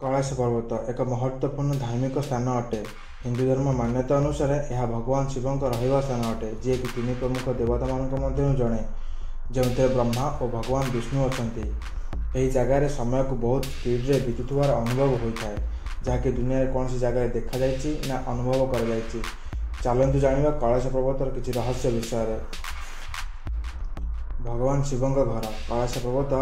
କୈଳାସ ପର୍ବତ ଏକ ମହତ୍ତ୍ୱପୂର୍ଣ୍ଣ ଧାର୍ମିକ ସ୍ଥାନ ଅଟେ। ହିନ୍ଦୁ ଧର୍ମ ମାନ୍ୟତା ଅନୁସାରେ ଏହା ଭଗବାନ ଶିବଙ୍କ ରହିବା ସ୍ଥାନ ଅଟେ, ଯିଏକି ତିନି ପ୍ରମୁଖ ଦେବତାମାନଙ୍କ ମଧ୍ୟରୁ ଜଣେ, ଯେଉଁଥିରେ ବ୍ରହ୍ମା ଓ ଭଗବାନ ବିଷ୍ଣୁ ଅଛନ୍ତି। ଏହି ଜାଗାରେ ସମୟକୁ ବହୁତ ସ୍ପିଡ଼ରେ ବିତୁଥିବାର ଅନୁଭବ ହୋଇଥାଏ, ଯାହାକି ଦୁନିଆରେ କୌଣସି ଜାଗାରେ ଦେଖାଯାଇଛି ନା ଅନୁଭବ କରାଯାଇଛି। ଚାଲନ୍ତୁ ଜାଣିବା କୈଳାସ ପର୍ବତର କିଛି ରହସ୍ୟ ବିଷୟରେ। ଭଗବାନ ଶିବଙ୍କ ଘର। କୈଳାସ ପର୍ବତ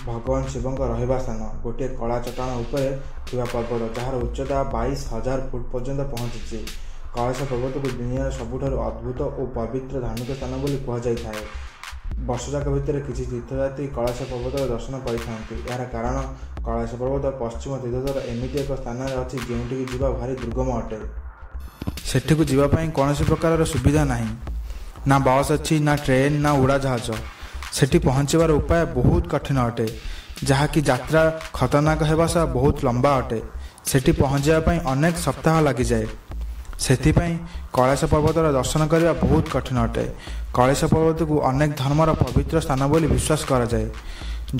ଭଗବାନ ଶିବଙ୍କ ରହିବା ସ୍ଥାନ, ଗୋଟିଏ କଳା ଚଟାଣ ଉପରେ ଥିବା ପର୍ବତ, ଯାହାର ଉଚ୍ଚତା 22,000 ଫୁଟ ପର୍ଯ୍ୟନ୍ତ ପହଞ୍ଚିଛି। କୈଳାସ ପର୍ବତକୁ ଦୁନିଆର ସବୁଠାରୁ ଅଦ୍ଭୁତ ଓ ପବିତ୍ର ଧାର୍ମିକ ସ୍ଥାନ ବୋଲି କୁହାଯାଇଥାଏ। ବର୍ଷଯାକ ଭିତରେ କିଛି ତୀର୍ଥଯାତ୍ରୀ କୈଳାସ ପର୍ବତର ଦର୍ଶନ କରିଥାନ୍ତି। ଏହାର କାରଣ, କୈଳାସ ପର୍ବତ ପଶ୍ଚିମ ତୀର୍ଥର ଏମିତି ଏକ ସ୍ଥାନରେ ଅଛି ଯେଉଁଠିକି ଯିବା ଭାରି ଦୁର୍ଗମ ଅଟେ। ସେଠିକୁ ଯିବା ପାଇଁ କୌଣସି ପ୍ରକାରର ସୁବିଧା ନାହିଁ, ନା ବସ୍ ଅଛି, ନା ଟ୍ରେନ୍, ନା ଉଡ଼ାଜାହାଜ। ସେଠି ପହଞ୍ଚିବାର ଉପାୟ ବହୁତ କଠିନ ଅଟେ, ଯାହାକି ଯାତ୍ରା ଖତରନାକ ହେବା ସହ ବହୁତ ଲମ୍ବା ଅଟେ। ସେଠି ପହଞ୍ଚିବା ପାଇଁ ଅନେକ ସପ୍ତାହ ଲାଗିଯାଏ। ସେଥିପାଇଁ କୈଳାସ ପର୍ବତର ଦର୍ଶନ କରିବା ବହୁତ କଠିନ ଅଟେ। କୈଳାସ ପର୍ବତକୁ ଅନେକ ଧର୍ମର ପବିତ୍ର ସ୍ଥାନ ବୋଲି ବିଶ୍ୱାସ କରାଯାଏ।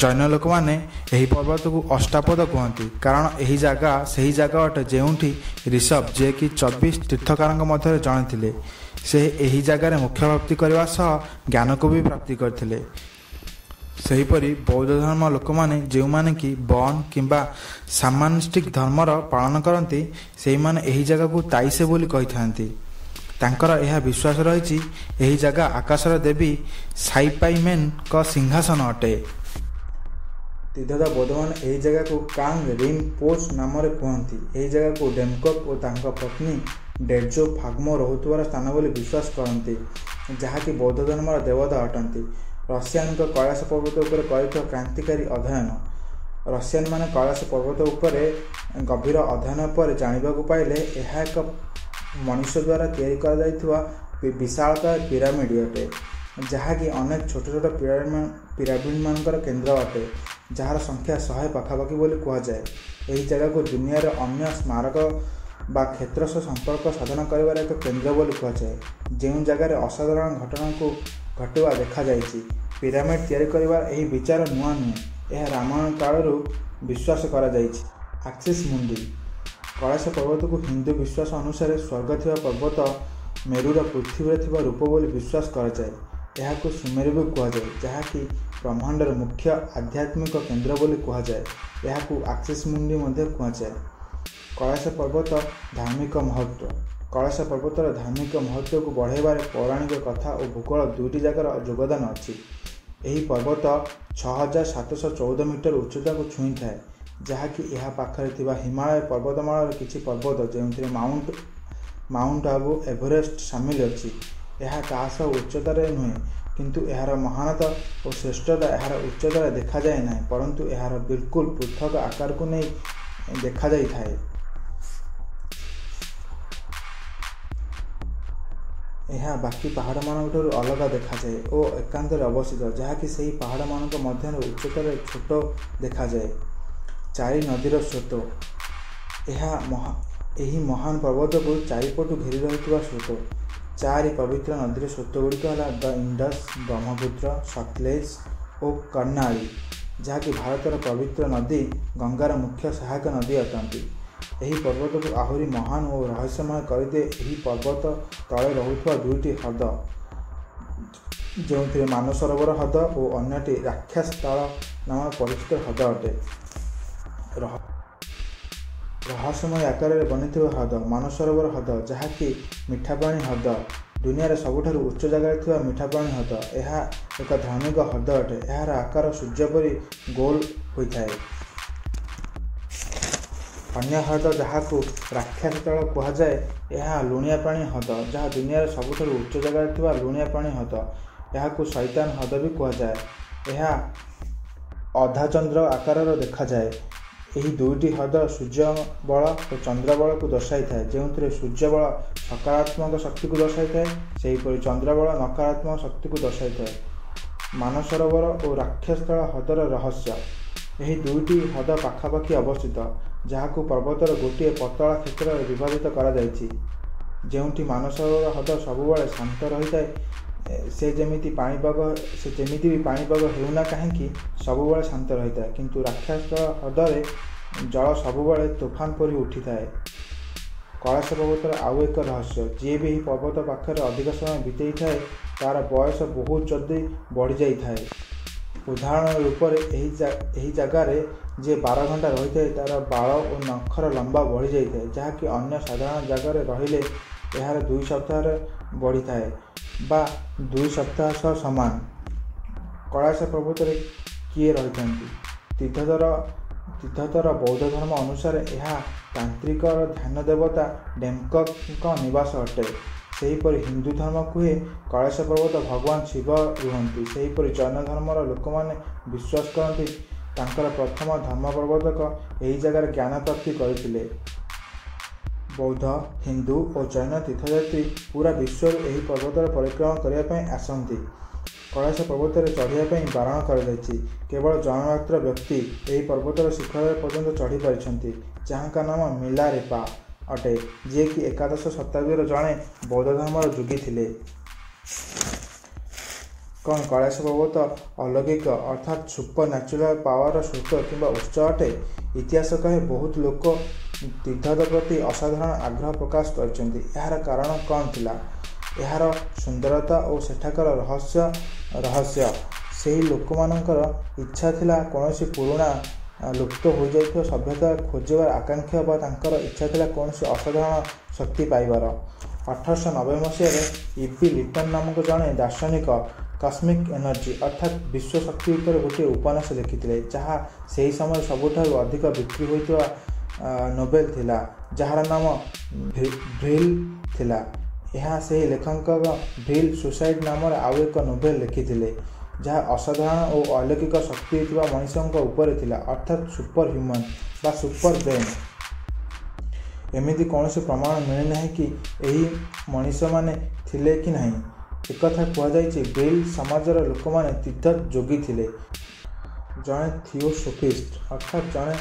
ଜୈନ ଲୋକମାନେ ଏହି ପର୍ବତକୁ ଅଷ୍ଟାପଦ କୁହନ୍ତି, କାରଣ ଏହି ଜାଗା ସେହି ଜାଗା ଅଟେ ଯେଉଁଠି ଋଷଭ, ଯିଏକି 24 ତୀର୍ଥକାରଙ୍କ ମଧ୍ୟରେ ଜଣେ ଥିଲେ, ସେ ଏହି ଜାଗାରେ ମୋକ୍ଷ ପ୍ରାପ୍ତି କରିବା ସହ ଜ୍ଞାନକୁ ବି ପ୍ରାପ୍ତି କରିଥିଲେ। ସେହିପରି ବୌଦ୍ଧ ଧର୍ମ ଲୋକମାନେ, ଯେଉଁମାନେ କି ବନ୍ କିମ୍ବା ସାମାନିଷ୍ଟିକ୍ ଧର୍ମର ପାଳନ କରନ୍ତି, ସେଇମାନେ ଏହି ଜାଗାକୁ ତାଇସେ ବୋଲି କହିଥାନ୍ତି। ତାଙ୍କର ଏହା ବିଶ୍ୱାସ ରହିଛି, ଏହି ଜାଗା ଆକାଶର ଦେବୀ ସାଇପାଇମେନ୍ଙ୍କ ସିଂହାସନ ଅଟେ। ତୀର୍ଥଦ ବୌଦ୍ଧମାନେ ଏହି ଜାଗାକୁ କାଙ୍ଗ ରିମ୍ ପୋଚ୍ ନାମରେ କୁହନ୍ତି। ଏହି ଜାଗାକୁ ଡେମକୋକ୍ ଓ ତାଙ୍କ ପତ୍ନୀ ଡେର୍ଜୋ ଫାଗ୍ମୋ ରହୁଥିବାର ସ୍ଥାନ ବୋଲି ବିଶ୍ୱାସ କରନ୍ତି, ଯାହାକି ବୌଦ୍ଧ ଧର୍ମର ଦେବତା ଅଟନ୍ତି। ରସିଆନଙ୍କ କୈଳାସ ପର୍ବତ ଉପରେ କରିଥିବା କ୍ରାନ୍ତିକାରୀ ଅଧ୍ୟୟନ। ରସିଆନମାନେ କୈଳାସ ପର୍ବତ ଉପରେ ଗଭୀର ଅଧ୍ୟୟନ ପରେ ଜାଣିବାକୁ ପାଇଲେ, ଏହା ଏକ ମଣିଷ ଦ୍ୱାରା ତିଆରି କରାଯାଇଥିବା ବିଶାଳକାୟ ପିରାମିଡ଼ ଅଟେ, ଯାହାକି ଅନେକ ଛୋଟ ଛୋଟ ପିରାମିଡ଼ମାନଙ୍କର କେନ୍ଦ୍ର ଅଟେ, ଯାହାର ସଂଖ୍ୟା 100 ପାଖାପାଖି ବୋଲି କୁହାଯାଏ। ଏହି ଜାଗାକୁ ଦୁନିଆର ଅନ୍ୟ ସ୍ମାରକ ବା କ୍ଷେତ୍ର ସହ ସମ୍ପର୍କ ସାଧନ କରିବାର ଏକ କେନ୍ଦ୍ର ବୋଲି କୁହାଯାଏ, ଯେଉଁ ଜାଗାରେ ଅସାଧାରଣ ଘଟଣାକୁ ଘଟିବା ଦେଖାଯାଇଛି। ପିରାମିଡ଼ ତିଆରି କରିବାର ଏହି ବିଚାର ନୂଆ ନୁହେଁ, ଏହା ରାମାୟଣ କାଳରୁ ବିଶ୍ୱାସ କରାଯାଇଛି। ଆକ୍ସିସ୍ ମୁଣ୍ଡି। କୈଳାସ ପର୍ବତକୁ ହିନ୍ଦୁ ବିଶ୍ୱାସ ଅନୁସାରେ ସ୍ୱର୍ଗ ଥିବା ପର୍ବତ ମେରୁର ପୃଥିବୀରେ ଥିବା ରୂପ ବୋଲି ବିଶ୍ୱାସ କରାଯାଏ। ଏହାକୁ ସୁମେରୁ ବି କୁହାଯାଏ, ଯାହାକି ବ୍ରହ୍ମାଣ୍ଡର ମୁଖ୍ୟ ଆଧ୍ୟାତ୍ମିକ କେନ୍ଦ୍ର ବୋଲି କୁହାଯାଏ। ଏହାକୁ ଆକ୍ସିସ୍ ମୁଣ୍ଡି ମଧ୍ୟ କୁହାଯାଏ। କୈଳାସ ପର୍ବତ ଧାର୍ମିକ ମହତ୍ତ୍ୱ। କୈଳାସ ପର୍ବତର ଧାର୍ମିକ ମହତ୍ତ୍ୱକୁ ବଢ଼ାଇବାରେ ପୌରାଣିକ କଥା ଓ ଭୂଗୋଳ ଦୁଇଟି ଯାକର ଯୋଗଦାନ ଅଛି। ଏହି ପର୍ବତ 6714 ମିଟର ଉଚ୍ଚତାକୁ ଛୁଇଁଥାଏ, ଯାହାକି ଏହା ପାଖରେ ଥିବା ହିମାଳୟ ପର୍ବତମାଳାର କିଛି ପର୍ବତ, ଯେଉଁଥିରେ ମାଉଣ୍ଟ ଆବୁ, ଏଭରେଷ୍ଟ ସାମିଲ ଅଛି, ଏହା ତାହା ସହ ଉଚ୍ଚତାରେ ନୁହେଁ। କିନ୍ତୁ ଏହାର ମହାନତା ଓ ଶ୍ରେଷ୍ଠତା ଏହାର ଉଚ୍ଚତାରେ ଦେଖାଯାଏ ନାହିଁ, ପରନ୍ତୁ ଏହାର ବିଲକୁଲ ପୃଥକ ଆକାରକୁ ନେଇ ଦେଖାଯାଇଥାଏ। ଏହା ବାକି ପାହାଡ଼ମାନଙ୍କଠାରୁ ଅଲଗା ଦେଖାଯାଏ ଓ ଏକାନ୍ତରେ ଅବସ୍ଥିତ, ଯାହାକି ସେହି ପାହାଡ଼ମାନଙ୍କ ମଧ୍ୟରେ ଉଚ୍ଚତାରେ ଛୋଟ ଦେଖାଯାଏ। ଚାରି ନଦୀର ସ୍ରୋତ। ଏହା ଏହି ମହାନ ପର୍ବତକୁ ଚାରିପଟୁ ଘେରି ରହିଥିବା ସ୍ରୋତ। ଚାରି ପବିତ୍ର ନଦୀର ସ୍ରୋତଗୁଡ଼ିକ ହେଲା ଦ ଇଣ୍ଡସ୍, ବ୍ରହ୍ମପୁତ୍ର, ସତଲେଜ ଓ କର୍ଣ୍ଣାଳୀ, ଯାହାକି ଭାରତର ପବିତ୍ର ନଦୀ ଗଙ୍ଗାର ମୁଖ୍ୟ ସହାୟକ ନଦୀ ଅଟନ୍ତି। ଏହି ପର୍ବତକୁ ଆହୁରି ମହାନ ଓ ରହସ୍ୟମୟ କରିଦିଏ ଏହି ପର୍ବତ ତଳେ ରହୁଥିବା ଦୁଇଟି ହ୍ରଦ, ଯେଉଁଥିରେ ମାନସରୋବର ହ୍ରଦ ଓ ଅନ୍ୟଟି ରାକ୍ଷସତାଳ ନାମରେ ପରିଚିତ ହ୍ରଦ ଅଟେ। ରହସ୍ୟମୟ ଆକାରରେ ବନିଥିବା ହ୍ରଦ ମାନସରୋବର ହ୍ରଦ, ଯାହାକି ମିଠା ପାଣି ହ୍ରଦ, ଦୁନିଆର ସବୁଠାରୁ ଉଚ୍ଚ ଜାଗାରେ ଥିବା ମିଠା ପାଣି ହ୍ରଦ। ଏହା ଏକ ଧାର୍ମିକ ହ୍ରଦ ଅଟେ। ଏହାର ଆକାର ସୂର୍ଯ୍ୟ ପରି ଗୋଲ ହୋଇଥାଏ। ଅନ୍ୟ ହ୍ରଦ ଯାହାକୁ ରାକ୍ଷସତଳ କୁହାଯାଏ, ଏହା ଲୁଣିଆ ପାଣି ହ୍ରଦ, ଯାହା ଦୁନିଆର ସବୁଠାରୁ ଉଚ୍ଚ ଜାଗାରେ ଥିବା ଲୁଣିଆ ପାଣି ହ୍ରଦ। ଏହାକୁ ଶୈତାନ ହ୍ରଦ ବି କୁହାଯାଏ। ଏହା ଅଧାଚନ୍ଦ୍ର ଆକାରର ଦେଖାଯାଏ। ଏହି ଦୁଇଟି ହ୍ରଦ ସୂର୍ଯ୍ୟ ବଳ ଓ ଚନ୍ଦ୍ରବଳକୁ ଦର୍ଶାଇଥାଏ, ଯେଉଁଥିରେ ସୂର୍ଯ୍ୟବଳ ସକାରାତ୍ମକ ଶକ୍ତିକୁ ଦର୍ଶାଇଥାଏ, ସେହିପରି ଚନ୍ଦ୍ରବଳ ନକାରାତ୍ମକ ଶକ୍ତିକୁ ଦର୍ଶାଇଥାଏ। ମାନସରୋବର ଓ ରାକ୍ଷସତଳ ହ୍ରଦର ରହସ୍ୟ। ଏହି ଦୁଇଟି ହ୍ରଦ ପାଖାପାଖି ଅବସ୍ଥିତ, ଯାହାକୁ ପର୍ବତର ଗୋଟିଏ ପତଳା କ୍ଷେତ୍ରରେ ବିଭାଜିତ କରାଯାଇଛି। ଯେଉଁଠି ମାନସରୋବର ହ୍ରଦ ସବୁବେଳେ ଶାନ୍ତ ରହିଥାଏ, ସେ ଯେମିତି ପାଣିପାଗ ସେ ଯେମିତି ବି ପାଣିପାଗ ହେଉନା କାହିଁକି ସବୁବେଳେ ଶାନ୍ତ ରହିଥାଏ। କିନ୍ତୁ ରାକ୍ଷସତଳ ହ୍ରଦରେ ଜଳ ସବୁବେଳେ ତୋଫାନ ପରି ଉଠିଥାଏ। କୈଳାସ ପର୍ବତର ଆଉ ଏକ ରହସ୍ୟ, ଯିଏ ବି ଏହି ପର୍ବତ ପାଖରେ ଅଧିକ ସମୟ ବିତେଇଥାଏ ତା'ର ବୟସ ବହୁତ ଜଲଦି ବଢ଼ିଯାଇଥାଏ। ଉଦାହରଣ ରୂପରେ ଏହି ଜାଗାରେ ଯିଏ 12 ଘଣ୍ଟା ରହିଥାଏ ତା'ର ବାଳ ଓ ନଖର ଲମ୍ବା ବଢ଼ିଯାଇଥାଏ, ଯାହାକି ଅନ୍ୟ ସାଧାରଣ ଜାଗାରେ ରହିଲେ ଏହାର 2 ସପ୍ତାହରେ ବଢ଼ିଥାଏ ବା 2 ସପ୍ତାହ ସହ ସମାନ। କୈଳାସ ପର୍ବତରେ କିଏ ରହିଥାନ୍ତି? ତିବ୍ଦତର ବୌଦ୍ଧ ଧର୍ମ ଅନୁସାରେ ଏହା ତାନ୍ତ୍ରିକର ଧ୍ୟାନ ଦେବତା ଡେମକଙ୍କ ନିବାସ ଅଟେ। ସେହିପରି ହିନ୍ଦୁ ଧର୍ମ କୁହେ କୈଳାସ ପର୍ବତ ଭଗବାନ ଶିବ ରୁହନ୍ତି। ସେହିପରି ଜୈନ ଧର୍ମର ଲୋକମାନେ ବିଶ୍ୱାସ କରନ୍ତି ତାଙ୍କର ପ୍ରଥମ ଧର୍ମ ପ୍ରବର୍ତ୍ତକ ଏହି ଜାଗାରେ ଜ୍ଞାନ ପ୍ରାପ୍ତି କରିଥିଲେ। ବୌଦ୍ଧ, ହିନ୍ଦୁ ଓ ଜୈନ ତୀର୍ଥଯାତ୍ରୀ ପୁରା ବିଶ୍ୱରୁ ଏହି ପର୍ବତର ପରିକ୍ରମା କରିବା ପାଇଁ ଆସନ୍ତି। କୈଳାସ ପର୍ବତରେ ଚଢ଼ିବା ପାଇଁ ବାରଣ କରାଯାଇଛି। କେବଳ ଜଣେ ମାତ୍ର ବ୍ୟକ୍ତି ଏହି ପର୍ବତର ଶିଖର ପର୍ଯ୍ୟନ୍ତ ଚଢ଼ି ପାରିଛନ୍ତି, ଯାହାଙ୍କ ନାମ ମିଲାରେପା ଅଟେ, ଯିଏକି 11 ଶତାବ୍ଦୀର ଜଣେ ବୌଦ୍ଧ ଧର୍ମର ଯୋଗୀ ଥିଲେ। କ'ଣ କୈଳାସ ପର୍ବତ ଅଲୌକିକ ଅର୍ଥାତ୍ ସୁପର ନ୍ୟାଚୁରାଲ ପାୱାରର ସ୍ରୋତ କିମ୍ବା ଉତ୍ସ ଅଟେ? ଇତିହାସ କହେ ବହୁତ ଲୋକ ତିବ୍ଦତ ପ୍ରତି ଅସାଧାରଣ ଆଗ୍ରହ ପ୍ରକାଶ କରିଛନ୍ତି। ଏହାର କାରଣ କ'ଣ ଥିଲା? ଏହାର ସୁନ୍ଦରତା ଓ ସେଠାକାର ରହସ୍ୟ। ସେହି ଲୋକମାନଙ୍କର ଇଚ୍ଛା ଥିଲା କୌଣସି ପୁରୁଣା ଲୁପ୍ତ ହୋଇଯାଇଥିବା ସଭ୍ୟତା ଖୋଜିବାର ଆକାଂକ୍ଷା ବା ତାଙ୍କର ଇଚ୍ଛା ଥିଲା କୌଣସି ଅସାଧାରଣ ଶକ୍ତି ପାଇବାର। 1890 ମସିହାରେ ଇବି ଲିଟନ ନାମକ ଜଣେ ଦାର୍ଶନିକ କସ୍ମିକ୍ ଏନର୍ଜି ଅର୍ଥାତ୍ ବିଶ୍ୱ ଶକ୍ତି ଉପରେ ଗୋଟିଏ ଉପନ୍ୟାସ ଲେଖିଥିଲେ, ଯାହା ସେହି ସମୟରେ ସବୁଠାରୁ ଅଧିକ ବିକ୍ରି ହୋଇଥିବା ନୋଭେଲ ଥିଲା, ଯାହାର ନାମ ଭ୍ରିଲ୍ ଥିଲା। ଏହା ସେହି ଲେଖକଙ୍କ ଭ୍ରିଲ୍ ସୁସାଇଡ୍ ନାମରେ ଆଉ ଏକ ନୋଭେଲ ଲେଖିଥିଲେ, ଯାହା ଅସାଧାରଣ ଓ ଅଲୌକିକ ଶକ୍ତି ଥିବା ମଣିଷଙ୍କ ଉପରେ ଥିଲା, ଅର୍ଥାତ୍ ସୁପର ହ୍ୟୁମାନ୍ ବା ସୁପର ବ୍ରେନ୍। ଏମିତି କୌଣସି ପ୍ରମାଣ ମିଳିନାହିଁ କି ଏହି ମଣିଷମାନେ ଥିଲେ କି ନାହିଁ। ଏକଥା କୁହାଯାଇଛି ବ୍ରିଲ୍ ସମାଜର ଲୋକମାନେ ତିବ୍ଦତ ଯୋଗୀ ଥିଲେ। ଜଣେ ଥିଓସୋଫିଷ୍ଟ ଅର୍ଥାତ୍ ଜଣେ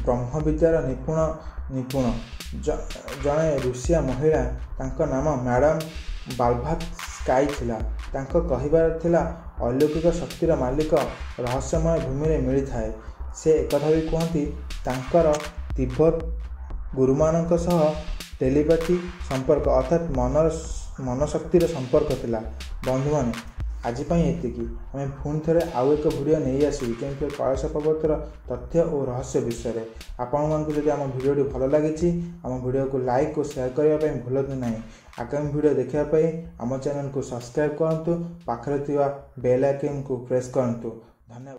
ବ୍ରହ୍ମବିଦ୍ୟାର ନିପୁଣ ଜଣେ ରୁଷିଆ ମହିଳା, ତାଙ୍କ ନାମ ମ୍ୟାଡ଼ାମ ବ୍ଲାଭାତ୍ସ୍କାଇ ଥିଲା। ତାଙ୍କ କହିବାର ଥିଲା ଅଲୌକିକ ଶକ୍ତିର ମାଲିକ ରହସ୍ୟମୟ ଭୂମିରେ ମିଳିଥାଏ। ସେ ଏକଥା ବି କୁହନ୍ତି ତାଙ୍କର ତିବ୍ଦତ ଗୁରୁମାନଙ୍କ ସହ ଟେଲିପାଥି ସମ୍ପର୍କ ଅର୍ଥାତ୍ ମନଶକ୍ତିର ସମ୍ପର୍କ ଥିଲା। ବନ୍ଧୁମାନେ, ଆଜି ପାଇଁ ଏତିକି। ଆମେ ପୁଣି ଥରେ ଆଉ ଏକ ଭିଡ଼ିଓ ନେଇ ଆସିବୁ, ଯେଉଁଥିରେ କୈଳାସ ପର୍ବତର ତଥ୍ୟ ଓ ରହସ୍ୟ ବିଷୟରେ। ଆପଣମାନଙ୍କୁ ଯଦି ଆମ ଭିଡ଼ିଓଟି ଭଲ ଲାଗିଛି, ଆମ ଭିଡ଼ିଓକୁ ଲାଇକ୍ ଓ ସେୟାର କରିବା ପାଇଁ ଭୁଲନ୍ତୁ ନାହିଁ। ଆଗାମୀ ଭିଡ଼ିଓ ଦେଖିବା ପାଇଁ ଆମ ଚ୍ୟାନେଲକୁ ସବସ୍କ୍ରାଇବ୍ କରନ୍ତୁ, ପାଖରେ ଥିବା ବେଲ୍ ଆଇକନ୍କୁ ପ୍ରେସ୍ କରନ୍ତୁ। ଧନ୍ୟବାଦ।